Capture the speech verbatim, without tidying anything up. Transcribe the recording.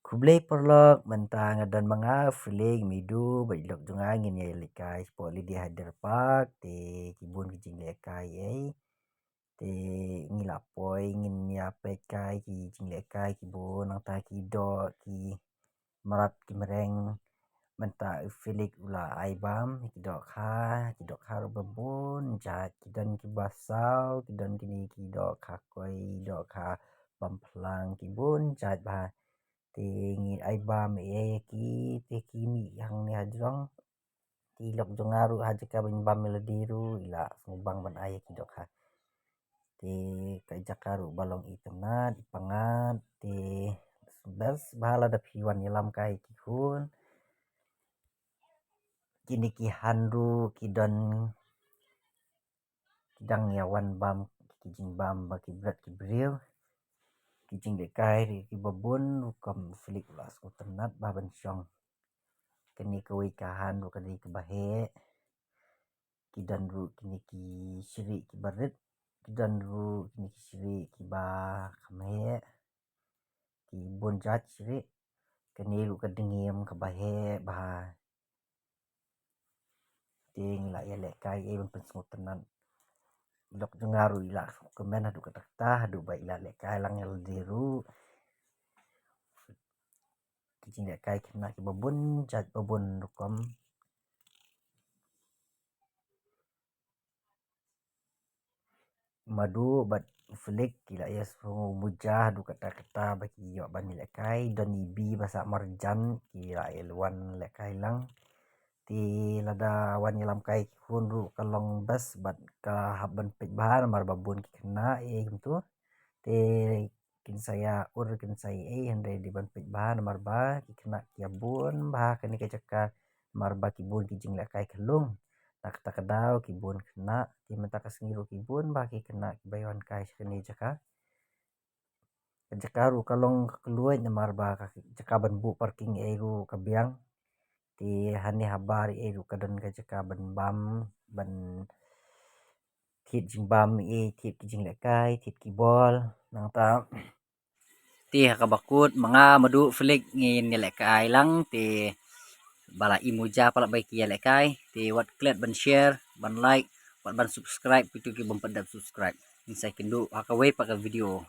Khublei paralok, mynta nga don ma nga Felix Midu bad i lok jong nga ngin ïa lehkai shapoh Lady Hyder Park, te ki bun ki jinglehkai ei. Te ngi la poi ngin ïa peit kai ki jinglehkai ki bun, nangta ki doh ki mrad ki mreng. Mynta u Felix u la ai bam ki dohkha, ki dohkha ruh ba bun jait, ki don kiba saw, ki don kine ki dohkha koi, dohkha bam phlang, ki bun jait bha. Te ngi ai bam ei ïa ki, te ki mih hangne hajrong. Te i lok jong nga ruh ha jaka ban bam ïa lade ruh i la sngewbang ban ai ïa ki dohkha. Te ka jaka ruh ba long itynnad, ipangat, te best bha lada phi wan ïalam kai ki khun. Kine ki han ruh ki don, ki dang ïa wan bam ki jingbam ba ki bret ki briew. Ki jinglehkai ruh kiba bun rukom, u Felix u la sngewtynnad bha ban shong. Kane kawei ka han ruh ka dei kaba heh. Ki don ruh kine ki shrieh kiba rit, ki don ruh kine ki shrieh kiba kham heh. Ki bun jait shrieh. Kane ruh ka dngiem kaba heh bha. Te ngi la ïa lehkai ei ban pynsngewtynnad. I lok jong nga ruh i la comment haduh katta katta, haduh ba i la lehkai lang ïa lade ruh. Ki jinglehkai khynnah kiba bun jait ba bun rukom. Madu bad u Felix ki la ïa sngewmuja haduh katta katta ba ki ïoh ban ïalehkai, don i Bi ba sah marjan ki la ïa wan lehkai lang. Te lada wan ïalam kai ki khun ruh ka long best bad ka hap ban peit bha namar ba bun ki khynnah ei kumtu. Te kin sa ïa ur kin sa ïa ei, hynrei dei ban peit bha namar ba ki khynnah ki ïa bun bha ha kane ka jaka namar ba ki bun ki jinglehkai khyllung. Na kata ka daw ki bun khynnah, te mynta ka sngi ruh ki bun bha ki khynnah kiba ïa wan kai sha kane ka jaka. Ka jaka ruh ka long ka kluid namar ba ka jaka ban buh parking ei ruh ka biang. Te hangne habar ei ruh ka don ka jaka ban bam, ban thied jingbam ei, thied ki jinglehkai, thied ki bol. Nangta te ha kaba kut ma nga Madu Felix ngin ïalehkai lang, te ba la i muja palat ba ki ïalehkai, te wat klet ban share, ban like, wat ban subscribe, kito ki bym pat dep subscribe. Ngin sa ïakynduh ha kawei pat ka video.